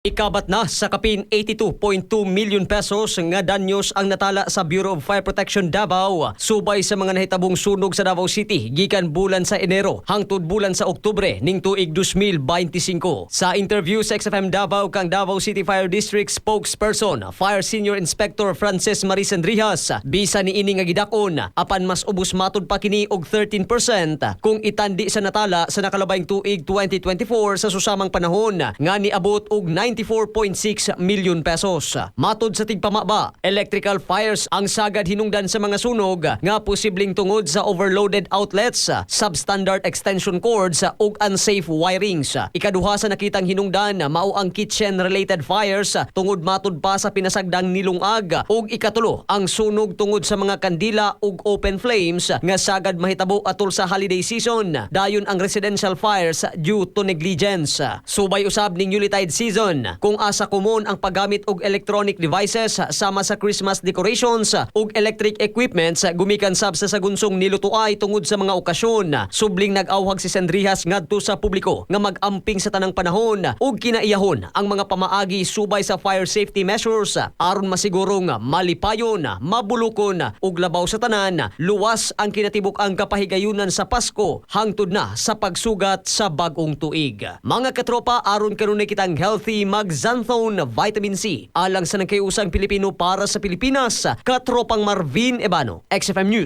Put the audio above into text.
Ikabat na sa kapin 82.2 million pesos nga danyos ang natala sa Bureau of Fire Protection Davao subay sa mga nahitabong sunog sa Davao City gikan bulan sa Enero hangtod bulan sa Oktubre ning tuig 2025. Sa interview sa XFM Davao kang Davao City Fire District spokesperson, Fire Senior Inspector Francis Marie Sendrijas, bisa ni ini nga gidakon, apan mas ubos matud pa kini og 13% kung itandi sa natala sa nakalabayng tuig 2024 sa susamang panahon nga niabot og 94.6 million pesos. Matod sa tigpamaba, electrical fires ang sagad hinungdan sa mga sunog nga posibleng tungod sa overloaded outlets, substandard extension cords ug unsafe wirings. Ikaduha sa nakitang hinungdan mao ang kitchen-related fires tungod matud pa sa pinasagdang nilungag, ug ikatulo ang sunog tungod sa mga kandila ug open flames nga sagad mahitabo atol sa holiday season. Dayon ang residential fires due to negligence. Subay usab ning Yuletide season kung asa komon ang paggamit og electronic devices sama sa Christmas decorations ug electric equipments gumikan sab sa sagunsong nilutuay tungod sa mga okasyon. Subling nag-awhag si Sendrijas ngadto sa publiko nga mag-amping sa tanang panahon ug kinaiyahon ang mga pamaagi subay sa fire safety measures aron masigurong malipayon, mabulukon ug labaw sa tanan, luwas ang kinatibuk-ang kapahigayunan sa Pasko hangtod na sa pagsugat sa bag-ong tuig. Mga katropa, aron kanunay kitang healthy, mag-Xanthone Vitamin C. Alang sa nagkayusang Pilipino para sa Pilipinas, Katropang Marvin Ebano, XFM News.